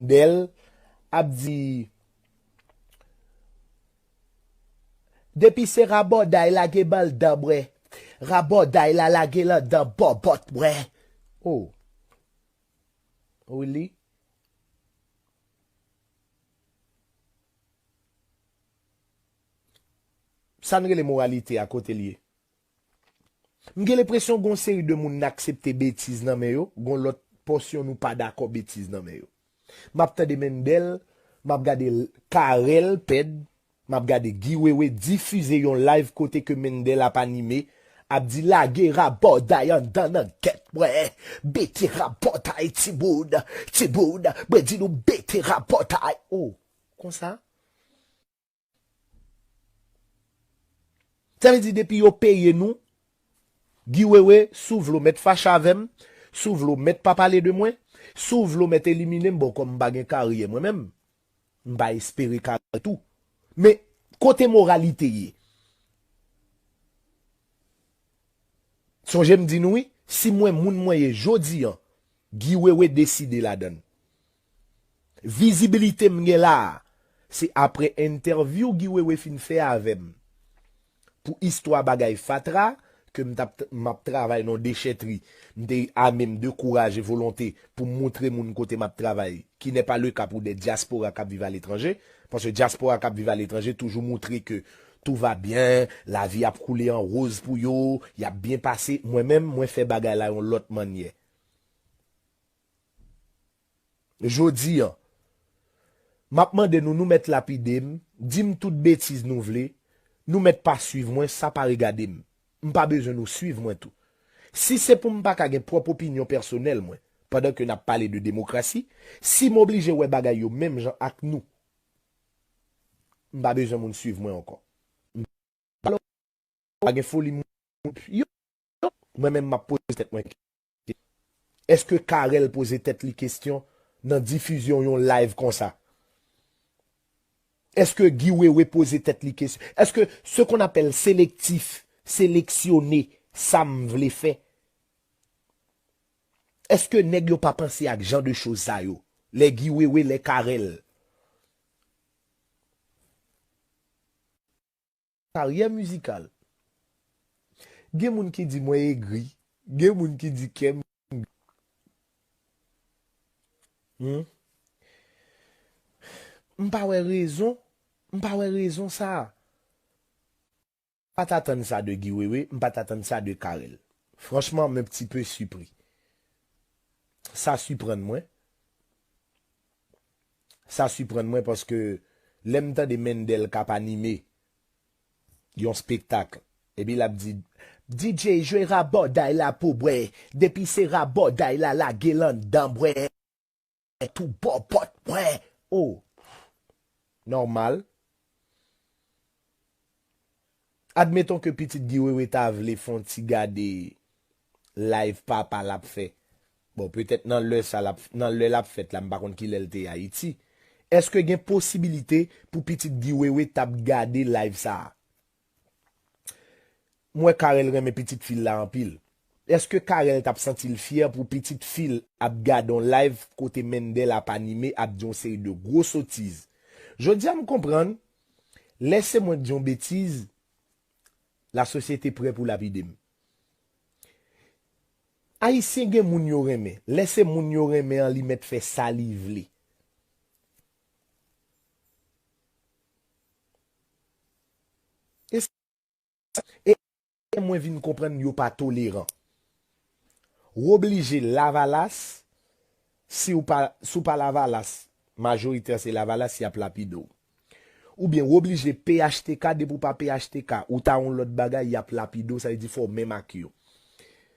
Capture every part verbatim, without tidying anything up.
Mendel ap di, depi se rabòday lage ban l dan bwè. Rabòday la lage l anndan bòbòt bwè. Oh. Really? Sa n rele moralite a, kote l ye? M gen lenpresyon gon seri de moun n aksepte betiz nan men yo, gon lòt pòsyon nou pa dakò betiz nan men yo. M ap tande Mendel, m ap gade Carel Pèd, m ap gade Guy Wewe difize yon live kote ke Mendel ap anime, ap di lage rabòday anndan nan kèt mwen, bete rabòday timoun, timoun, mwen di nou bete rabòday. Oh, konsa? Sa vle di depi yo peye nou, Guy Wewe, si w vle w mèt fache avè m, si w vle w mèt pa pale de mwen, si w vle w mèt elimine m, bon, kòm m pa gen karyè mwen menm, m pa espere karyè tou. Men, kote moralite ye? Sonje m di nou wi, si mwen moun mwen ye jodi an, Guy Wewe deside ladann. Vizibilite m gen la a, se apre entèvyou Guy Wewe fin fè avè m pou istwa bagay fatra, ke m t ap, m ap travay nan dechètri, m te ame m de kouraj e volonte pou m moutre moun kote m ap travay, qui n'est pas le cas pour des diaspora k ap viv aletranje, paske diaspora k ap viv aletranje toujou moutre ke tout va bien, lavi ap koule an woz pou yo, y ap byen pase. Mwen menm, mwen fè bagay la yon lòt mannyè. Jodi an, m ap mande nou, nou mèt lapide m, di m tout betiz nou vle, nou mèt pa swiv mwen, sa pa regade m. M pa bezwen nou swiv mwen tou. Si se pou m pa ka gen pwòp opinyon pèsonèl mwen, pandan ke n ap pale de demokrasi, si m oblije wè bagay yo menm jan ak nou, m pa bezwen moun swiv mwen ankò. Pa gen foli moun. Yo, mwen menm m ap poze tèt mwen kesyon. Èske Carel poze tèt li kesyon nan difizyon yon live konsa? Èske Guy Wewe poze tèt li kesyon? Èske ce qu'on appelle sélectif, seleksyone sa m vle fè? Èske nèg yo pa panse ak jan de choz sa yo? Lè Guy Wewe, lè Carel. Karyè mizikal. Gen moun ki di mwen egri, gen moun ki di kè m. Hmm? M pa wè rezon, m pa wè rezon sa. M pa t atann sa de Guy Wewe, m pa t atann sa de Carel. Franchman, m un petit peu surpris. Sa siprann mwen. Sa siprann mwen paske lè m tande Mendel k ap anime yon spektak, epi l ap di, D J jwe rabòday la pou bwè, depi se rabòday la lage l anndan bwè, tou bò pòt bwè. Oh, nòmal. Admeton ke pitit Guy Wewe ta vle fè yon ti gade live papa l ap fè. Bon, petèt nan lè sa l ap, nan lè l ap fèt la, m pa konn kilè l te Ayiti. Èske gen posibilite pou pitit Guy Wewe t ap gade live sa a? M wè Carel renmen pitit fi l la anpil. Èske Carel t ap santi l fyè pou pitit fi l ap gade yon live kote Mendel ap anime, ap di yon seri de gwo sotiz? Jodi a m konprann, lè se mwen k di yon betiz, lasosyete prè pou lapide m. Ayisyen gen moun yo renmen. Lè se moun yo renmen an, li mèt fè sa li vle. E, e mwen vin konprann yo pa toleran. W oblije Lavalas, si w pa, si w pa Lavalas, majorite an se Lavalas, y ap lapide w. Oubyen w oblije P H T K, depi w pa P H T K, ou ta yon lòt bagay, y ap lapide w, sa vle di fò w menm ak yo.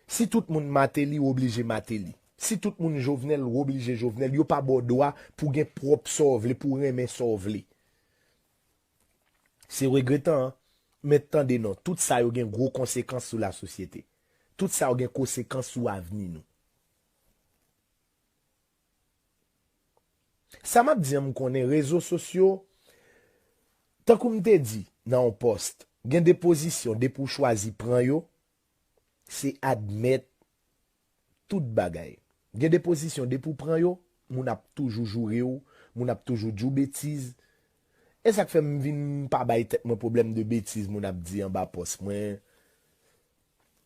Si tout moun Martelly, w oblije Martelly. Si tout moun Jovenel, w oblije Jovenel. Yo pa ba w dwa pou w gen pwòp sa w vle, pou w renmen sa w vle. Se regretan, an. Men tande non, tout sa yo gen gwo konsekans sou lasosyete. Tout sa yo gen konsekans sou avni nou. Sa m ap di an, m konnen rezo sosyo, tankou m te di nan yon pòs, gen de pozisyon, depi w chwazi pran yo, se admèt tout bagay. Gen de pozisyon, depi w pran yo, moun ap toujou joure w, moun ap toujou di w betiz. E sa k fè m vin pa bay tèt mwen pwoblèm de betiz moun ap di anba pòs mwen.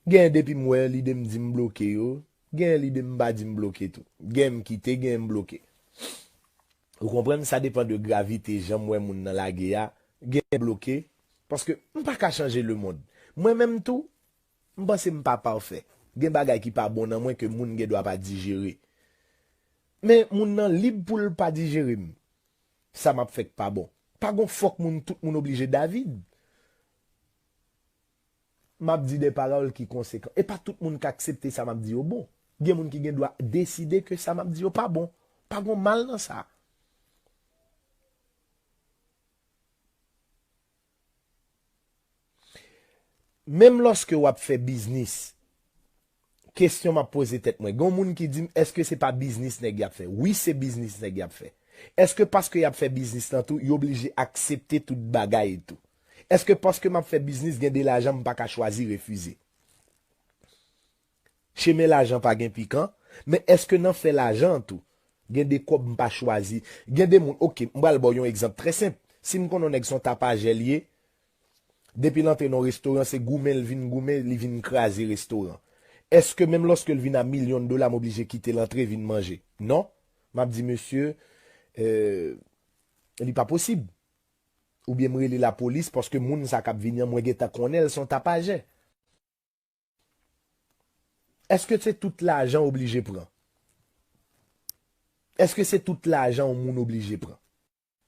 Gen depi m wè lide m di m bloke yo, gen lide m pa di m bloke tou. Gen m kite, gen m bloke. Ou konprann? Sa depann de gravite jan m wè moun nan lage a, gen m bloke. Paske m pa ka chanje lemonn. Mwen menm tou, m panse m pa pafè. Gen bagay ki pa bon nan mwen ke moun gen dwa pa dijere. Men moun nan lib pou l pa dijere m. Sa m ap fè k pa bon. Pa gon fòk moun, tout moun oblije David. M ap di de pawòl ki konsekan. E pa tout moun k aksepte sa m ap di yo bon. Gen moun ki gen dwa deside ke sa m ap di yo pa bon. Pa gon mal nan sa. Menm lòske w ap fè biznis, kesyon m ap poze tèt mwen. Gen moun ki di m, èske se pa biznis nèg y ap fè? Wi, se biznis nèg y ap fè. Èske paske y ap fè biznis lan tou, yo oblije aksepte tout bagay tou? Èske paske m ap fè biznis, gen de lajan m pa ka chwazi refize? Chemen lajan pa gen pikan, men èske nan fè lajan an tou, gen de kòb m pa chwazi? Gen de moun, oke, m pral ba w yon egzanp trè senp. Si m konnen yon nèg se yon tapajè l ye, depi l antre nan yon restoran, se goumen l vin goumen, li vin kraze restoran. Èske menm lòske l vin a milyon dola, m oblije kite l antre vin manje? Non. M ap di, mesye, euh, li pa posib. Oubyen m rele lapolis paske moun sa k ap vini an, mwen gentan konnen l se yon tapajè. Èske se tout lajan oblije pran? Èske se tout lajan yon moun oblije pran?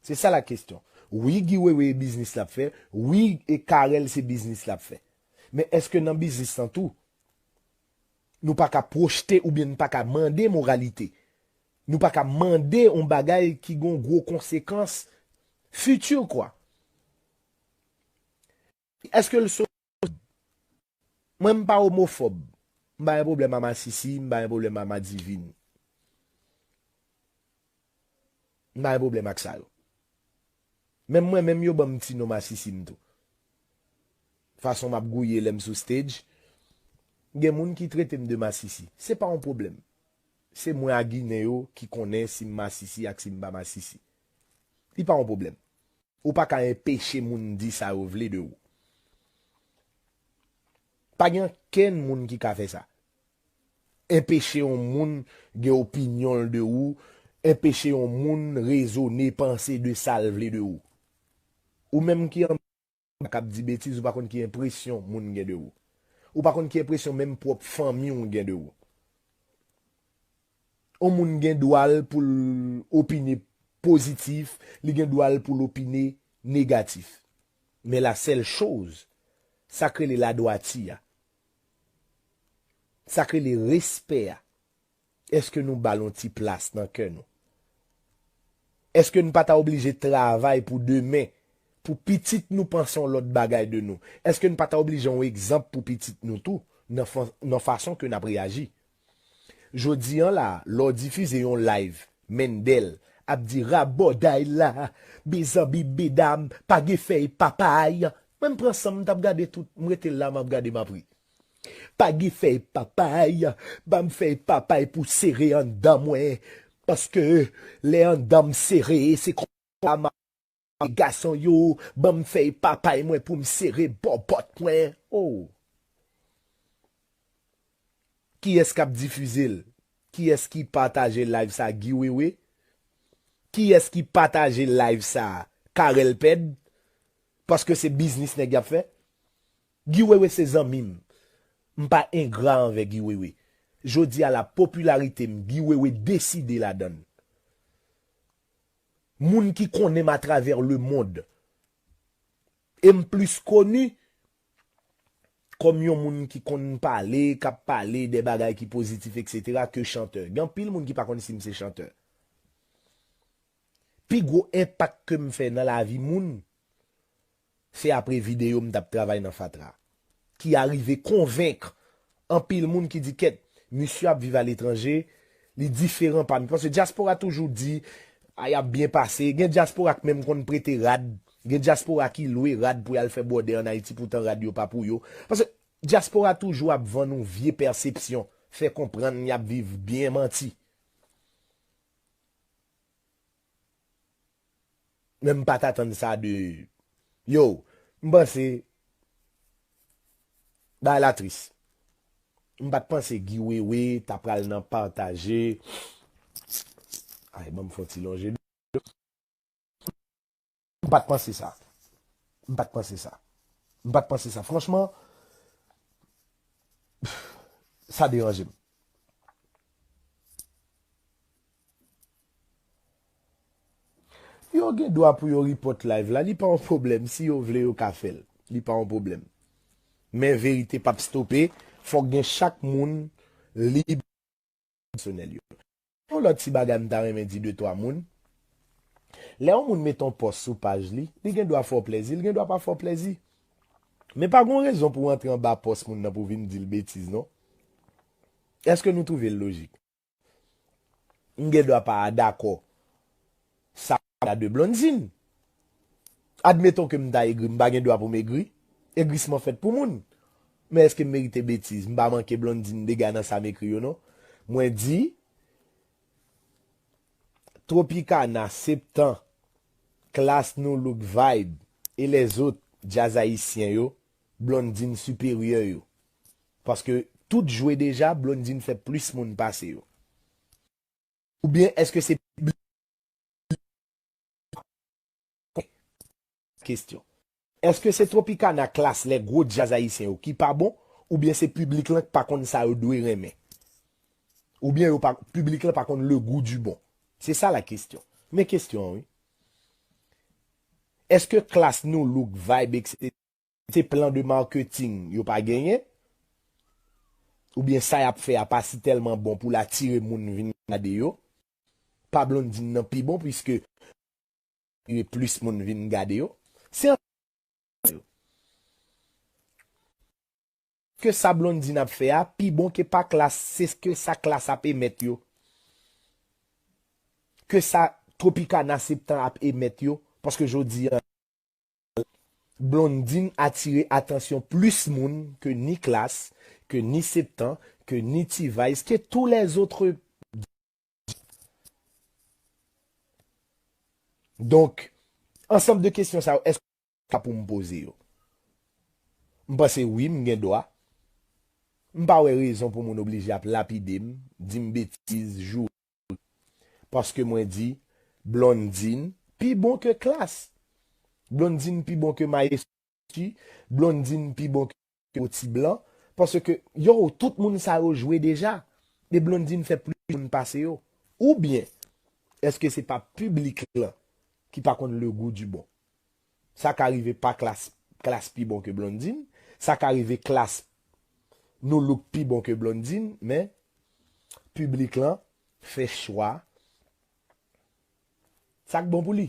Se sa la kesyon. Wi, Guy Wewe e biznis l ap fè. Wi, e Carel se biznis l ap fè. Men èske nan biznis lan tou, nou pa ka pwojte oubyen nou pa ka mande moralite? Nou pa ka mande yon bagay ki gon gwo konsekans fiti, kwa. Èske l so-, mwen, m pa omofòb. M pa gen pwoblèm a masisi, m pa gen pwoblèm a madivin. M pa gen pwoblèm ak sa yo. Menm mwen menm, yo ban m ti non masisi m tou. Fason m ap gouye lè m sou stage, gen moun ki trete m de masisi. Se pa yon pwoblèm. Se mwen a Ginen yo ki konnen si m masisi ak si m pa masisi. Li pa yon pwoblèm. Ou pa ka enpeche moun di sa yo vle de ou. Pa gen okenn moun ki ka fè sa. Enpeche yon moun gen opinyon l de ou, enpeche yon moun rezone, panse de sa l vle de ou. Ou menm ki an k ap di betiz, ou pa konn ki enpresyon moun gen de ou. Ou pa konn ki enpresyon menm pwòp fanmi w gen de ou. Yon moun gen dwa l pou l opine pozitif, li gen dwa l pou l opine negatif. Men la sèl choz, sa k rele ladwati a, sa k rele respè a, èske nou ba l yon ti plas nan kè nou? Èske n pa ta oblije travay pou demen, pou pitit nou panse yon lòt bagay de nou? Èske n pa ta oblije yon egzanp pou pitit nou tou, nan fa-, nan fason ke n ap reyaji? Jodi an la, lè w difize yon live, Mendel ap di rabòday la, bezanbi bedam, pa gen fèy papay. Mwen m pran san m, m t ap gade tout, m rete la, m ap gade, m ap ri. Pa gen fèy papay, ban m fèy papay pou sere anndan mwen. Paske lè anndan m sere, se konsa m ap gason yo, ban m fèy papay mwen pou m sere bòbòt mwen. Oh. Kiyès k ap difize l? Kiyès ki pataje live sa? Guy Wewe? Kiyès ki pataje live sa? Carel Pèd? Paske se biznis nèg y ap fè. Guy Wewe se zanmi m. M pa engra anvè Guy Wewe. Jodi a la, popilarite m, Guy Wewe deside ladan l. Moun ki konnen m atravè lemonn. E m plis koni kòm yon moun ki konn pale, k ap pale de bagay ki pozitif, etsetera, ke chantè. Gen anpil moun ki pa konn si m se chantè. Pi gwo enpak ke m fè nan lavi moun, se apre videyo m t ap travay nan fatra, ki arive konvenk anpil moun ki di, kèt, misye ap viv aletranje, li diferan pa nou. Paske dyaspora toujou di, a, y ap byen pase. Gen dyaspora k menm konn prete rad. Gen dyaspora ki lwe rad pou y al fè bwòdè ann Ayiti, poutan rad yo pa pou yo. Paske dyaspora toujou ap vann ou vye pèsepsyon, fè konprann y ap viv byen, manti. Men m pa t atann sa de yo. M panse bagay la tris. M pa t panse Guy Wewe ta pral nan pataje. Ay, ban m fè yon ti lonje. M pa t panse sa. M pa t panse sa. M pa t panse sa. Franchman, sa deranje m. Yo gen dwa pou yo report live la, li pa yon pwoblèm. Si yo vle, yo ka fè l. Li pa yon pwoblèm. Men verite p ap stope. Fòk gen chak moun lib pèsonèl yo. Yon lòt ti bagay m ta renmen di de twa moun. Lè yon moun mete yon pòs sou paj li, li gen dwa fè w plèzi, li gen dwa pa fè w plèzi. Men pa gen rezon pou w antre anba pòs moun nan pou w vin di l betiz, non. Èske nou twouve l lojik? M gen dwa pa dakò sa de Blondine. Admeton ke m ta egri, m pa gen dwa pou m egri. Egrisman fèt pou moun. Men èske m merite betiz? M pa manke Blondine dega nan sa m ekri yo, non. Mwen di, Tropicana, Septan, Klass, Nu Look, Vibe, e lèzòt djaz ayisyen yo, Blondine siperyè yo. Paske tout jwe deja, Blondine fè plis moun pase yo. Oubyen èske se piblik? Kesyon. Èske se Tropicana, Klass, lè gwo djaz ayisyen yo ki pa bon, oubyen se piblik lan ki pa konn sa yo dwe renmen? Oubyen yo pa, piblik lan pa konn le goût du bon? Se sa la kesyon. Men kesyon an, wi. Èske Klass, Nu Look, Vibe, et cetera, se plan de marketing yo pa genyen? Oubyen sa y ap fè a pa si tèlman bon pou l atire moun vin gade yo? Pa Blondine nan pi bon, piske atire plis moun vin gade yo. Se an ke sa Blondine ap fè a pi bon ke pa Klass, se ke sa Klass ap emèt yo. Ke sa Tropicana, Septan ap emèt yo, paske jodi a, Blondine atire atansyon plis moun ke ni Klass, ke ni Septan, ke ni T-Vice, ke tous les autres. Donk, ansanm de kesyon sa yo, èske sa pou m poze yo? M panse wi, m gen dwa. M pa wè rezon pou moun oblije ap lapide m, di m betiz, joure. Paske mwen di, Blondine pi bon ke Klass. Blondine pi bon ke Maestro. Blondine pi bon ke Oti Blan. Paske, yo, tout moun sa yo jwe deja. E Blondine fè plis moun pase yo. Oubyen, èske se pa piblik lan ki pa konn le goût du bon? Sa ka rive pa Klass, Klass pi bon ke Blondine. Sa ka rive Klass, Nu Look pi bon ke Blondine. Men, piblik lan fè chwa sa k bon pou li.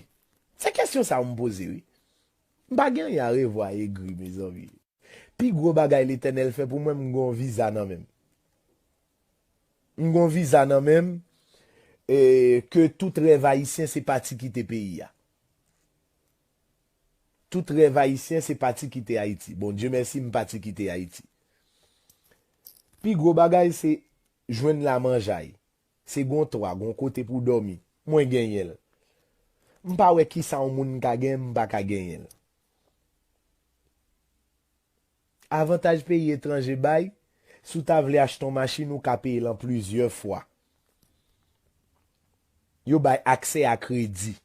Se kesyon sa yo m poze, wi. M pa gen anyen a revwa egri, mezanmi. Pi gwo bagay Letènèl fè pou mwen, m gen yon viza nan men m. M gen yon viza nan men m, e, ke tout rèv ayisyen se pati kite peyi a. Tout rèv ayisyen se pati kite Ayiti. Bon, Dye mèsi, m pati kite Ayiti. Pi gwo bagay se jwenn lamanjay. Se gon twa, gon kote pou dòmi. Mwen genyen l. M pa wè kisa yon moun ka gen, m pa ka genyen l. Avantaj peyi etranje bay, si w ta vle achte yon machin, ou ka peye l an plizyè fwa. Yo bay aksè a kredi.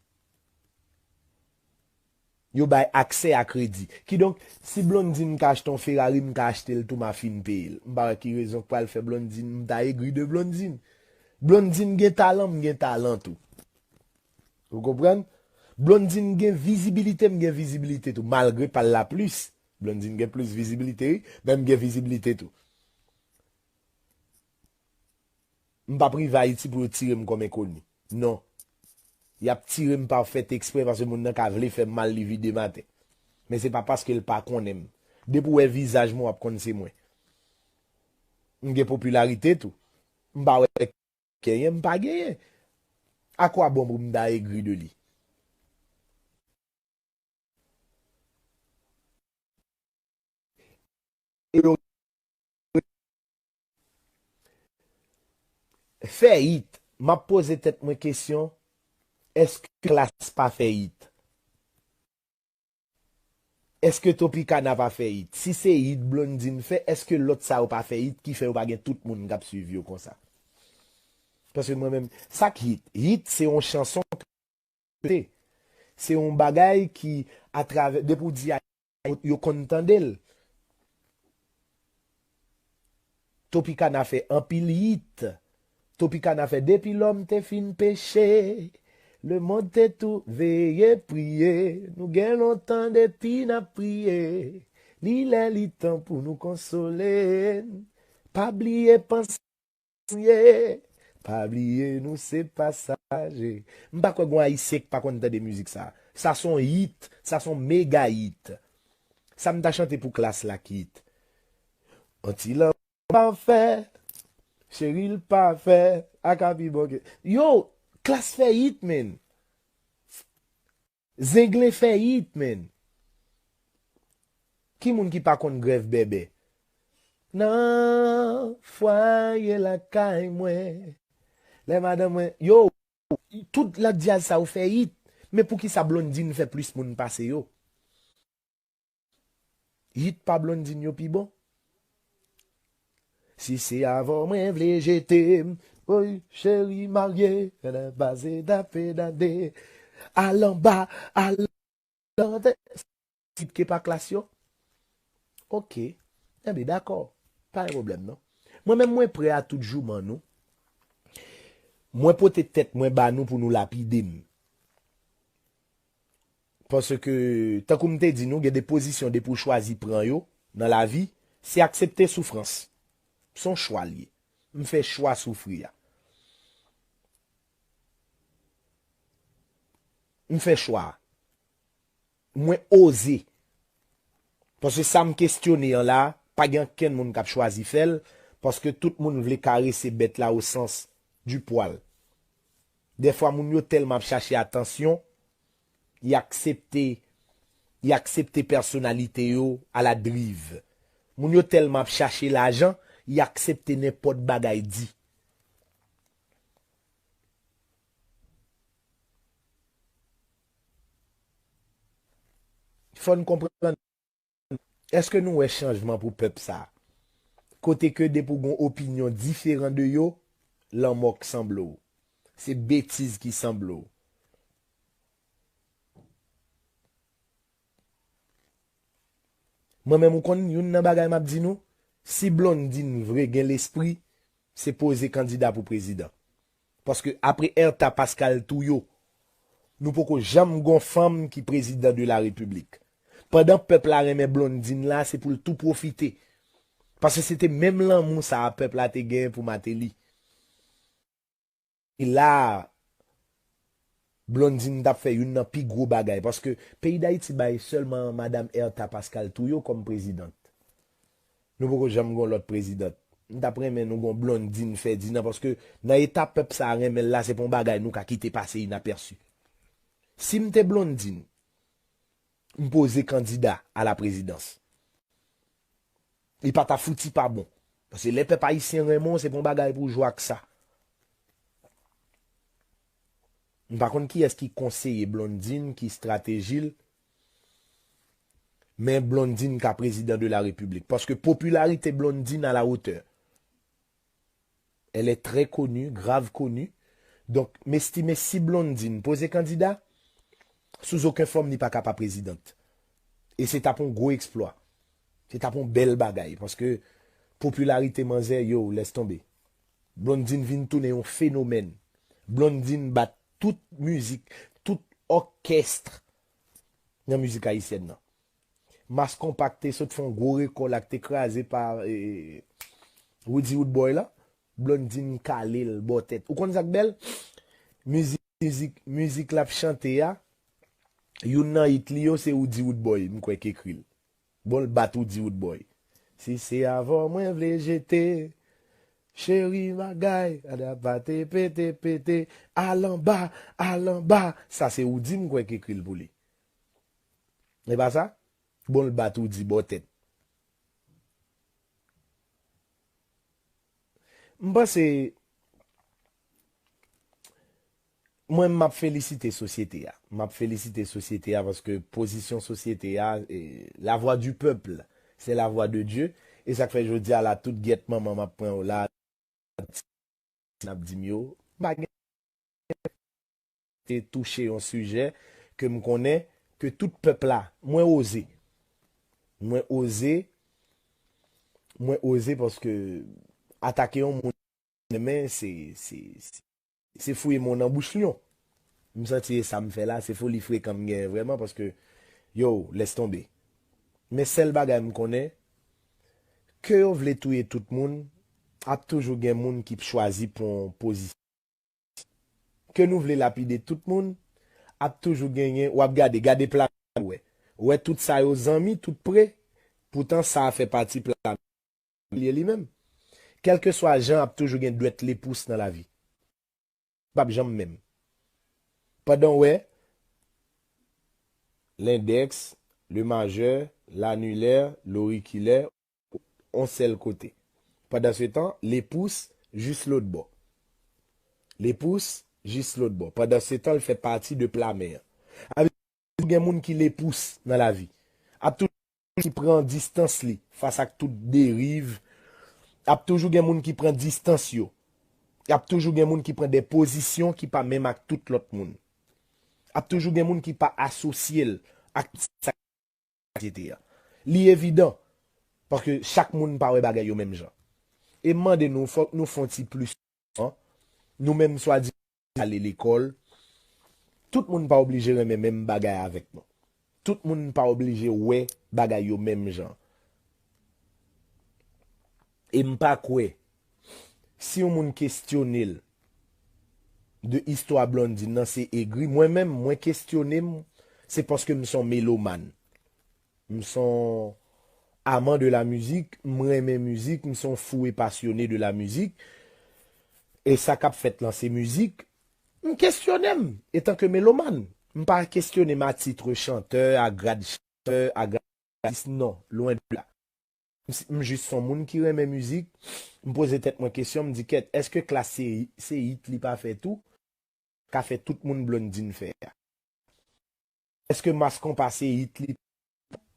Yo bay aksè a kredi. Kidonk, si Blondine ka achte yon Ferrari, m ka achte l tou, m a fin peye l. M pa wè ki rezon k pral fè Blondine, m ta egri de Blondine. Blondine gen talan, m gen talan tou. Ou konprann? Blondine gen vizibilite, m gen vizibilite tou. Malgre pa l la plis. Blondine gen plis vizibilite, wi, men m gen vizibilite tou. M p ap rive Ayiti pou yo tire m kòm enkoni. Non. Y ap tire m pa fèt eksprè paske moun nan ka vle fè m mal, li vide m atè. Men se pa paske l pa konnen m. Depi w wè vizaj mwen, w ap konn se mwen. M gen popilarite tou. M pa wè genyen, m pa genyen. A kwa bon pou m ta egri de li? Fè it. M ap poze tèt mwen kesyon, èske Klass pa fè it? Èske Topicana pa fè hit? Si se hit Blondine fè, èske lòt sa yo pa fè hit ki fè yo pa gen tout moun k ap swiv yo konsa? Paske mwen menm, sa k hit? Hit se yon chanson ki rete. Se yon bagay ki atravè, depi w di a, yo konn tande l. Topicana fè anpil hit. Topicana fè depi lòm te fin peche, lemonn te tou veye priye. Nou gen lontan depi n ap priye. Li lè li tan pou nou konsole n. Pa bliye panse nou ye. Pa bliye nou se pasaje. M pa kwè gon Ayisyen k pa konn tande mizik sa. Sa se yon hit. Sa se yon mega hit. Sa m ta chante pou Klass la k hit. Yon ti lanmou pafè, cheri l pafè, a ka pi bon ke. Yo, Klass fè hit, man. Zenglen fè hit, man. Ki moun ki pa konn Grèv Bèbè? Nan fwaye lakay mwen. Lè madanm mwen, yo, tout lòt djaz sa yo fè hit. Men poukisa Blondine fè plis moun pase yo? Hit pa Blondine yo pi bon? Si se avè w mwen vle jete m, woy, cheri marye, nan pase tape dade. Al anba, al anba, hit ke pa Klass yo? Oke. Enben, dakò. Pa gen pwoblèm, non. Mwen menm, mwen prè a tout jouman nou. Mwen pote tèt mwen ba nou pou nou lapide m. Paske, tankou m te di nou, gen de pozisyon depi w chwazi pran yo nan lavi, se aksepte soufrans. Se yon chwa l ye. M fè chwa soufri a. M fè chwa a. Mwen oze. Paske sa m kestyone an la, pa gen okenn moun k ap chwazi fè l, paske tout moun vle karese bèt la au sens du poil. Dèfwa, moun yo tèlman ap chache atansyon, y aksepte, y aksepte pèsonalite yo a la driv. Moun yo tèlman ap chache lajan, y aksepte nenpòt bagay di. Fò n konprann. Èske nou wè chanjman pou pèp sa a? Kote ke depi w gen yon opinyon diferan de yo, lanmò k sanble w. Se betiz ki sanble w. Mwen menm, ou konn youn nan bagay m ap di nou, si Blondine vre gen lespri, se poze kandida pou prezidan. Paske apre Ertha Pascal Touyo, nou poko janm gon fanm ki prezidan de la repiblik. Pandan pèp la renmen Blondine la, se pou l tou pwofite. Paske se te menm lanmou sa a pèp la te gen pou Martelly. E la, Blondine t ap fè youn nan pi gwo bagay, paske peyi Dayiti bay sèlman madam Ertha Pascal Touyo kòm prezidant. Nou poko janm gon lòt prezidant. M t ap renmen nou gon Blondine Ferdinand, paske nan eta pèp sa a renmen l la, se pa yon bagay nou ka kite pase inapèsi. Si m te Blondine, m poze kandida a la prezidans. Li pa ta fouti pa bon. Paske lè pèp ayisyen renmen w, se pa yon bagay pou w jwe ak sa. M pa konn kiyès ki konseye Blondine, ki estrateji l, men Blondine ka prezidan de la repiblik. Paske popilarite Blondine à la hauteur. Elle est très connue, grave connue. Donk, m estime si Blondine poze kandida, sou zokenn fòm li pa ka pa prezidant. E se t ap yon gwo eksplwa. Se t ap yon bèl bagay, paske popilarite manzè, yo, lès tonbe. Blondine vin tounen yon fenomèn. Blondine bat tout mizik, tout òkès nan mizik ayisyèn nan. Mass Konpa k te sot fè yon gwo rekò la, k te kraze pa, eh, Roody Roodboy la. Blondine kale l bò tèt. Ou konn sa k bèl? Mizik, mizik, mizik l ap chante a, youn nan hit li yo se Roody Roodboy, m kwè k ekri l. Bon, l bat Roody Roodboy. Si se avè w mwen vle jete, cheri bagay, ada pate pete pete, al anba, al anba. Sa se Roody m kwè k ekri l pou li. E pa sa? Bon, l bat Roody bò tèt. M panse Mwen, m ap felisite sosyete a. M ap felisite sosyete a paske pozisyon sosyete a, eh, la voix du peuple, c'est la voix de Dieu. E sa k fè jodi a la, tout gyèt manman m ap pran yo la, n ap di m yo, m pa gen te touche yon sijè ke m konnen ke tout pèp la, mwen oze. Mwen oze, mwen oze paske atake yon moun, men se, se, se, se fouye men w nan bouch lyon. M santi e sa m fè la, se foli frekan m genyen vrèman, paske, yo, lès tonbe. Men sèl bagay m konnen, ke yo vle touye tout moun, ap toujou gen moun ki chwazi pran pozisyon. Ke nou vle lapide tout moun, ap toujou genyen, w ap gade, gade pla, wè. Wè tout sa yo zanmi, tout pre, poutan sa a fè pati pla li ye li menm. Kèlkeswa jan, ap toujou gen dwèt lepous nan lavi. P ap janm menm. Pandan w wè, lendèks, le majè, lanilè, lorikilè, on sèl kote. Pandansetan, lepous jis lòt bò. Lepous jis lòt bò. Pandansetan, l fè pati de pla men an. Ap toujou gen moun ki lepous nan lavi. Ap toujou gen moun ki pran distans li fas ak tout deriv. Ap toujou gen moun ki pran distans yo. Ap toujou gen moun ki pran de pozisyon ki pa menm ak tout lòt moun. Ap toujou gen moun ki pa asosye l ak sa sosyete a. Li evidan, paske chak moun pa wè bagay yo menm jan. E m mande nou, fòk nou fè yon ti plis, an, nou menm swadizan ale lekòl, tout moun pa oblije renmen menm bagay avèk nou. Tout moun pa oblije wè bagay yo menm jan. E m pa kwè, si yon moun kestyone l de istwa Blondine nan se egri, mwen menm, mwen kestyone m, se paske m se yon melomàn. M se yon aman de la mizik, m renmen mizik, m se yon fou e pasyone de la mizik. E sa k ap fèt lan se mizik, m kestyone m, etanke melomàn. M pa kestyone m a titre chantè, a grad chantè, a grad atis, non, lwen de la. M, m jis se yon moun ki renmen mizik, m poze tèt mwen kesyon, m di, kèt, èske Klass se, se hit li pa fè tou, ka fè tout moun Blondine fè a? Èske Mass Konpa se hit li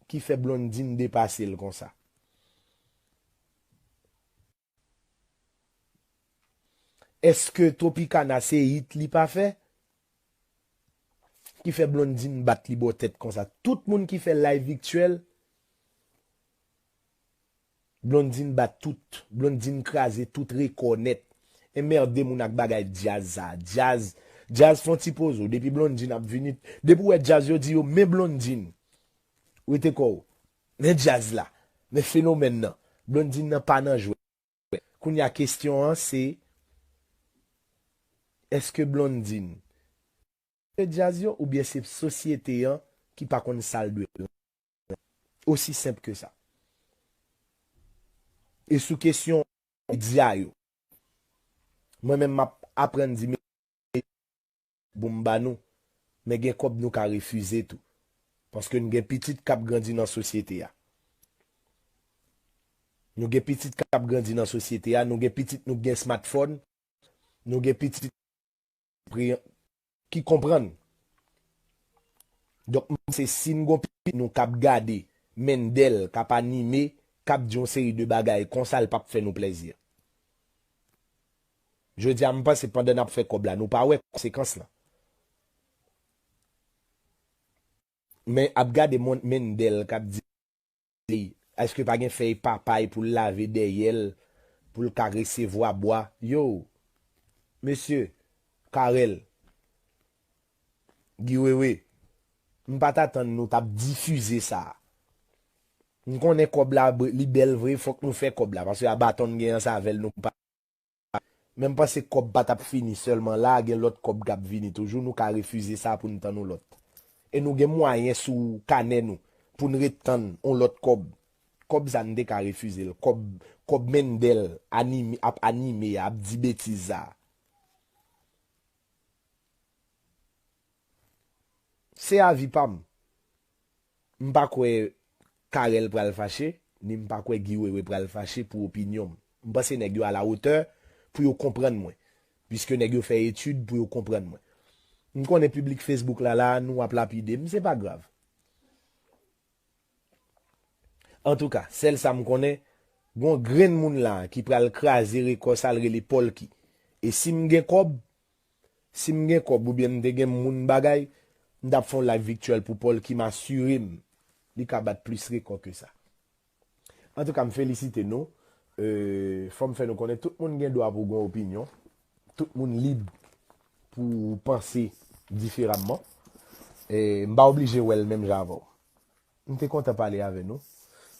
ki fè Blondine depase l konsa? Èske Tropicana se hit li pa fè ki fè Blondine bat li bò tèt konsa? Tout moun ki fè live Victuel, Blondine bat tout. Blondine kraze tout rekò nèt. Enmède moun ak bagay djaz sa. Djaz, djaz fè yon ti poze w. Depi Blondine ap vini, depi w wè djaz yo di yo, men Blondine. Rete kò w. Men djaz la. Men fenomèn nan. Blondine nan pa nan jwèt. Kounye a kesyon an se, èske Blondine se djaz yo oubyen se sosyete an ki pa konn sa l dwe renmen? Osi senp ke sa. E sou kesyon medya yo, mwen menm m ap aprann di medya pou m ba nou, men gen kòb nou ka refize tou. Paske n gen pitit k ap grandi nan sosyete a. Nou gen pitit k ap grandi nan sosyete a, nou gen pitit nou gen smartphone, nou gen pitit ki konprann. Donk, m panse si n gon pitit nou k ap gade Mendel k ap anime, k ap di yon seri de bagay konsa, l p ap fè nou plèzi. Jodi a, m panse pandan n ap fè kòb la, nou pa wè konsekans lan. Men ap gade Mon-, Mendel k ap di, èske pa gen fèy papay pou l lave dèyè l, pou l ka resevwa bwa? Yo, mesye, Carel, Guy Wewe, m pa t atann nou t ap difize sa. M konnen kòb la, li bèl vre, fòk nou fè kòb la, paske a baton n gen ansanm avè l, nou pa Men m panse kòb pa t ap fini sèlman la, gen lòt kòb k ap vini toujou, nou ka refize sa pou n tann yon lòt. E nou gen mwayen sou kanè nou pou n ret tann yon lòt kòb. Kòb sa n te ka refize l. Kòb, kòb Mendel anime, ap anime a, ap di betiz sa. Se avi pa m. M pa kwè Carel pral fache, ni m pa kwè Guy Wewe pral fache pou opinyon m. M panse nèg yo alawotè pou yo konprann mwen, piske nèg yo fè etid pou yo konprann mwen. M konnen piblik Facebook la, la, nou ap lapide m, se pa grav. Antouka, sèl sa m konnen, gon grenn moun la ki pral kraze rekò sa l rele Pòlki. E si m gen kòb, si m gen kòb oubyen m te gen moun bagay, m t ap fè yon live vityèl pou Pòlki, m asire m li ka bat plis rekò ke sa. Antouka, m felisite nou. E, fò m fè nou konnen tout moun gen dwa pou gen opinyon. Tout moun lib pou panse diferaman. E, m pa oblije wè l menm jan avè w. M te kontan pale avè nou.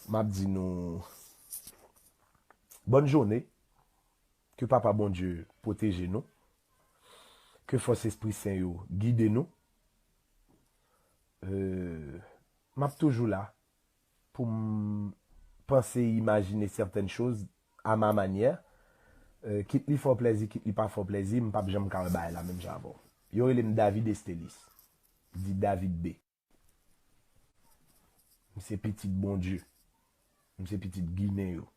M ap di nou bòn jounen. Ke Papa Bondye pwoteje nou. Ke fòs Espri Sen yo gide nou. E, m ap toujou la pou m panse, imajine sètèn choz a ma manyè. E, kit li fè w plèzi, kit li pa fè w plèzi, m p ap janm ka wè bagay la menm jan avè w. Yo rele m David Estelis. Di David B. M se pitit Bondye. M se pitit Ginen yo.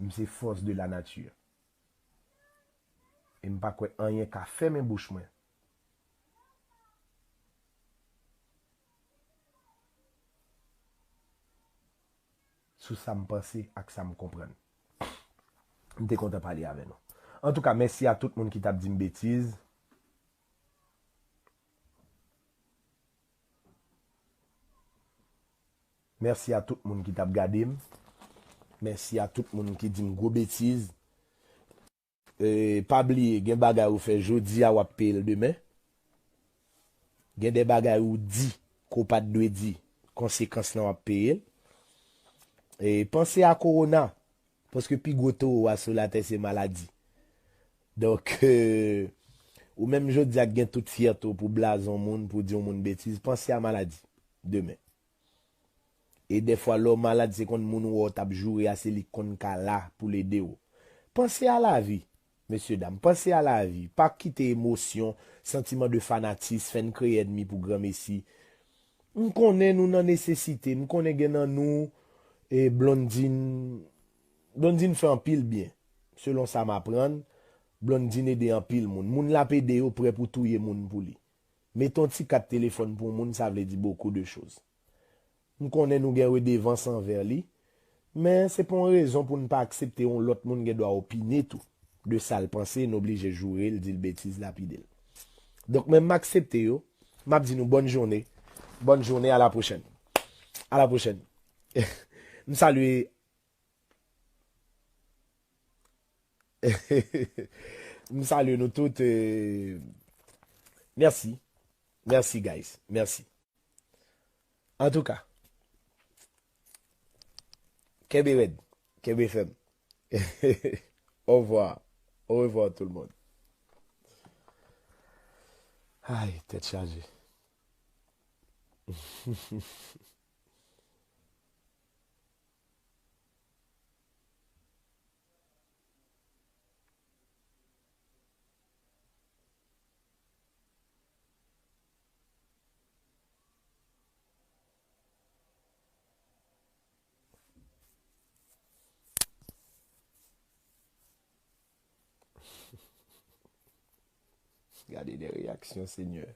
M se fòs de la nati. E m pa kwè anyen ka fèmen bouch mwen sou sa m panse ak sa m konprann. M te kontan pale avè nou. Antouka, mèsi a tout moun ki t ap di m betiz. Mèsi a tout moun ki t ap gade m. Mèsi a tout moun ki di m gwo betiz. E, pa bliye, gen bagay ou fè jodi a, w ap peye l demen. Gen de bagay ou di ke w pa t dwe di, konsekans lan w ap peye l. E, panse a kowona, paske pi gwo towo a sou latè se maladi. Donk, e, ou menm jodi a k gen tout fyète w pou blaze yon moun, pou di yon moun betiz, panse a maladi demen. E dèfwa, lè w malad, se konn moun ou wè w t ap joure a, se li k konn ka la pou l ede w. Panse a lavi, mesye dam, panse a lavi. Pa kite emosyon, santiman de fanatis fè n kreye ènmi pou granmesi. M konnen nou nan nesesite, m konnen gen nan nou, e, Blondine, Blondine fè anpil byen. Selon sa m aprann, Blondine ede anpil moun. Moun l ap ede yo prè pou touye moun pou li. Mete yon ti kat telefòn pou yon moun, sa vle di beaucoup de choses. M konnen nou gen redevans anvè li, men se pa yon rezon pou n pa aksepte yon lòt moun gen dwa opine tou de sa l panse, n oblije joure l, di l betiz, lapide l. Donk, men m aksepte yo, m ap di nou bòn jounen, bòn jounen, à la prochaine. À la prochaine. M salye M salye nou tout. E, mèsi. Mèsi, guys. Mèsi. Antouka, kenbe rèd. Kenbe fèm. Au revoir. Au revoir, tout le monde. Ay, tèt chaje. Gade de reyaksyon, Senyè.